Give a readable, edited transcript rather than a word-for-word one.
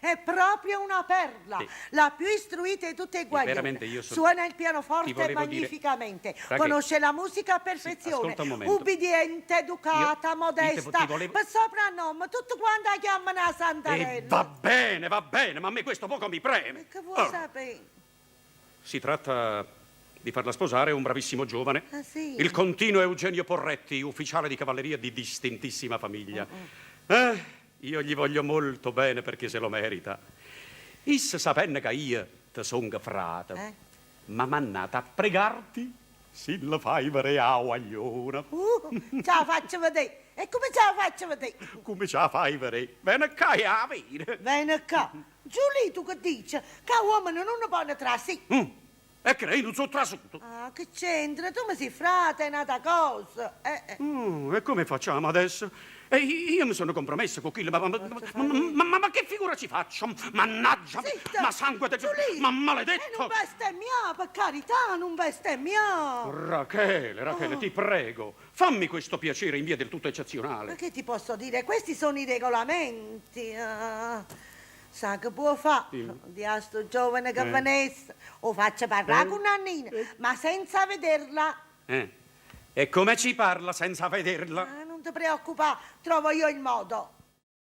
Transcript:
È proprio una perla, Sì. la più istruita 'e tutte 'e guaglione. veramente io sono- Suona il Ti pianoforte volevo dire- magnificamente, Rachele. conosce la musica a perfezione, ascolta un momento. ubbidiente, educata, Io- io modesta. ti volevo- Pe' soprannome, tutte quante 'a chiammano 'a E Santarella. va bene, va bene, ma a me questo poco mi preme. E che vuoi Allora, sapere? Si tratta di farla sposare un bravissimo giovane. Ah, sì? Il continuo Eugenio Porretti, ufficiale di cavalleria di distintissima famiglia. Eh, io gli voglio molto bene perché se lo merita. Iss sapenne che io te songo frate. Eh? M'ha mannata a pregarti si la fai vedere 'a guagliona. Ce 'a faccio vedè. E come ce 'a faccio vedè? Come ce 'a fai vedè? Vene ccà e 'a vide. Vene ccà. Giulì, tu che dice? Ccà uommene nun ne ponno trasì. E che io nun so' trasuto. Ah, che c'entra? Tu me si' frate, è n'ata cosa. Eh, eh. E come facciamo adesso? E io mi sono compromesso con chillo, ma, ma, ma, ma, ma che figura ci faccio? Mannaggia! Zitta! Ma sangue de... Giulì! Ma maledetto! E nun bestemmià, per carità, nun bestemmià! Rachele, Rachele, ti prego, fammi questo piacere in via del tutto eccezionale. Ma che ti posso dire? Questi sono i regolamenti. Ah, sa che può fà? Di a sto giovane che venesse, 'o faccio parlà cu Nannina, ma senza vederla. Eh. E come ci parla senza vederla? Ah, nun te preoccupà, trovo io il modo.